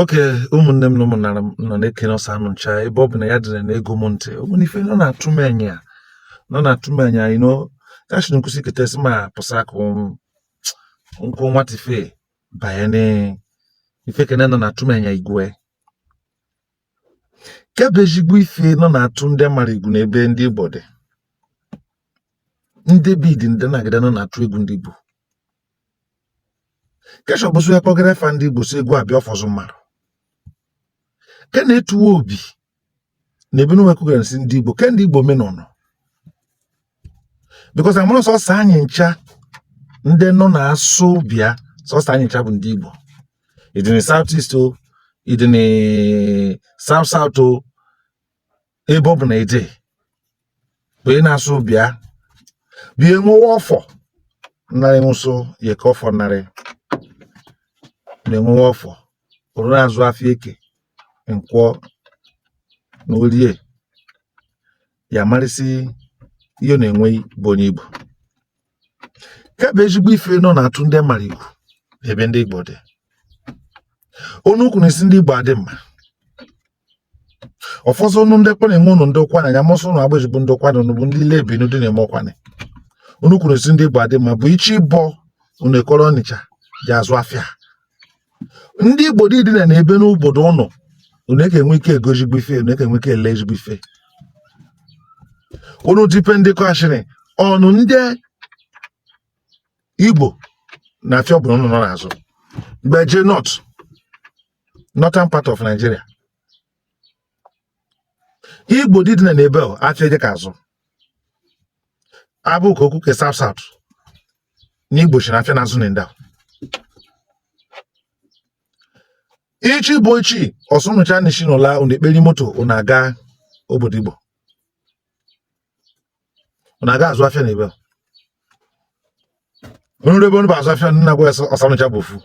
Okay, ụmụnne m na ụmụnna m nọ na-ekene ọsọ anụ ncha ebe ọ bụ na ya dịrị na ego m ntị. Ọ bụ na ife nọ na-atụ m enya nọ na-atụ m enya ya shi nkwụsị ketesi ma pụsa akụ nkwụ nwata ife banye ife kene nọ na-atụ m enya igwe kebe ezigbo ife nọ na-atụ ndị mara egwu na ebe ndị Igbo dị ndị bidi ndị nagide nọ na-atụ egwu ndị Igbo kesha ọbụsụ ya kpọgara efa ndị Igbo si egwu abịa ọfọzụ mmadụ ke na-etuwe obi na ebe n'ụwa kwugara si ndị Igbo ke ndị Igbo menọnọ because amụrụ sọsọ anyị ncha ndị nọ na-asụ bịa sọsọ anyị ncha bụ ndị Igbo ịdị na South East o ịdị na South South o ebe ọ bụ na ịdị bụ ị na-asụ bịa bịa enwewa ọfọ narị nwụsụ ya ka ọfọ narị na-enwewa ọfọ ụrụ na-azụ afịa eke nkwọ na orie ya marịsị ihe ọ na-enwe bụ onye Igbo kebe ezigbo ife nọ na-atụ ndị mara igbo ebe ndị Igbo dị onu ukwu na-esi ndị Igbo adị mma ọfọzọ onu ndị kpọ na-enwe unu ndị ụkwanị anya mọsọ unu agba ezigbo ndị ụkwanị unu bụ ndị ile ebinu dị na-eme ụkwanị unu kwuru esi ndị Igbo adị mma bụ ichi ịbọ unu ekọrọ Ọnịcha ji azụ afịa ndị Igbo dị dị na ebe n'obodo ụnụ unu eke enwe ike ego ezigbo ife unu eke enwe ike ele ezigbo ife unu depend kọashịrị ọnụ ndị Igbo na afịa ọbụla unu nọ n'azụ mgbe jee north northern part of Nigeria Igbo dị dị na ebe afịa eje ka azụ abụ ka okwu ke South South na Igbo si na afịa na-azụ na ndị ichi bụ echi ọsụnụcha na-esi n'ụla unu ekperi moto unu aga obodo Igbo unu aga azụ afịa na ebe unu ebe unu bụ azụ afịa nna gwa ọsanụcha bụ ofu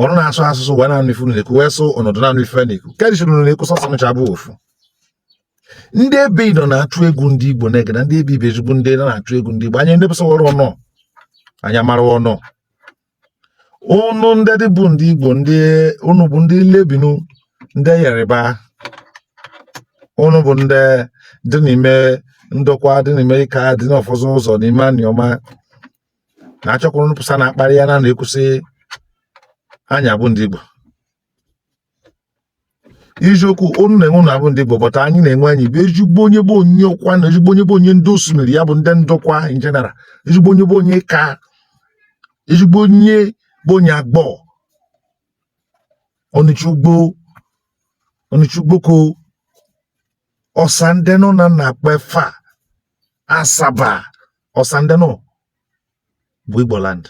ọrụ na-asụ asụsụ wee na-anụ ife unu na-ekwu wee sụ ọnọdụ na-anụ ife na-ekwu kedụ unu na-ekwu sọsọ nụcha bụ ofu ndị ebe nọ na-atụ egwu ndị Igbo na-ege na ndị ebe ibe ezigbo ndị na-atụ egwu ndị Igbo anyị ndị bụsawara ọnụ anyị amara ọnụ unu ndị dị bụ ndị Igbo ndị unu bụ ndị lebinu ndị Yoruba unu bụ ndị dị n'ime ndokwa dị n'ime ịka dị n'ọfọzụ ụzọ n'ime Aniọma na-achọkwuru unu pụsa na-akparị ya na na-ekwusị anyị abụ ndị Igbo eziokwu unu na-enwe unu abụ ndị Igbo but anyị na-enwe anyị bụ ezigbo onye bụ onye ụkwa na ezigbo onye bụ onye ndị osimiri ya bụ ndị ndokwa in general ezigbo onye bụ onye ka ezigbo onye bụ onye agbọ Ọnịcha ugbo Ọnịcha ugboko ọsa ndị nọ na na-akpọ efa Asaba ọsa ndị nọ bụ Igbo land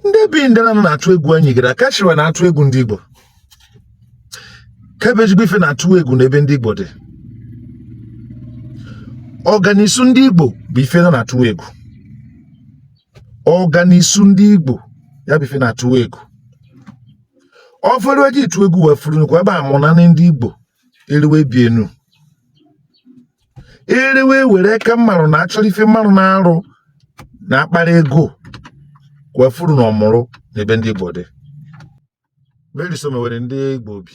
ndị bi ndị na na-atụ egwu anyị gara kachira na-atụ egwu ndị Igbo kebe ezigbo ife na-atụ egwu n'ebe ndị Igbo dị ọganisu ndị Igbo bụ ife nọ na-atụ egwu ọganisu ndị Igbo ya bụ ife na-atụ egwu ọfọdụ eji ịtụ egwu wee furu nnukwu ebe amụ na ndị Igbo eriwe bi enu eriwe were aka mmarụ na achọrọ ife mmarụ na-arụ na akpara ego wee furu na ọmụrụ n'ebe ndị Igbo dị meriso mewere ndị Igbo obi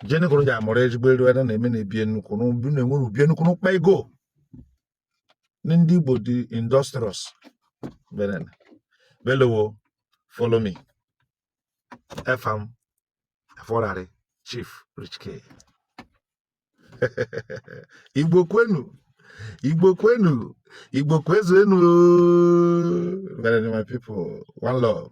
jeni kwuru ji amụrụ ezigbo eru ebe na-eme na ebie nnukwu na obi na-enwere ubi nnukwu n'ụkpa ego ndị Igbo dị industrious belowo follow me efam Eforari Chief Rich K Igbo kwenu Igbo kwenu Igbo kwezuenu my people one love.